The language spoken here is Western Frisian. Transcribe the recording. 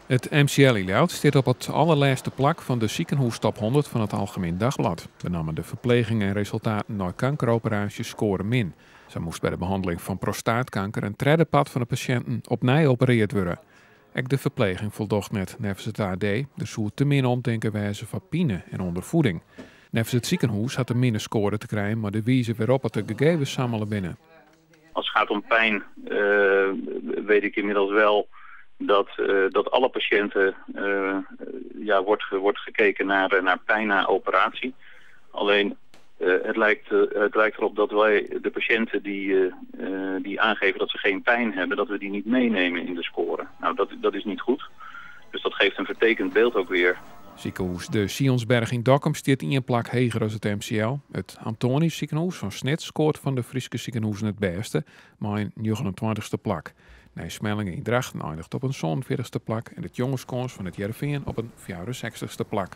It MCL yn Ljouwert stiet op it allerlêste plak fan de sikehûstop 100 fan it Algemeen Dagblad. Benammen de ferpleging en resultaten nei kankeroperaasjes skoare min. Sa moast by de behanneling fan prostaatkanker in tredde part fan de pasjinten opnij operearre wurde. Ek de ferpleging foldocht net neffens it AD. Der soe te min omtinken wêze foar pine en ûnderfieding. Neffens it sikehûs hat de minne skoare te krijen mei de wize wêrop't de gegevens sammele binne. Als het gaat om pijn, weet ik inmiddels wel dat alle patiënten, ja, wordt gekeken naar pijn na operatie. Alleen het lijkt erop dat wij de patiënten die aangeven dat ze geen pijn hebben, dat we die niet meenemen in de score. Nou, dat is niet goed. Dus dat geeft een vertekend beeld ook weer. Sikehûs de Sionsberg yn Dokkum stiet ien plak heger as it MCL. It Antonius sikehûs fan Snits skoart fan de Fryske sikehuzen it bêste, mei in 29ste plak. Nij Smellinghe yn Drachten einiget op in 47ste plak en it Tjongerskâns fan It Hearrenfean op in 64ste plak.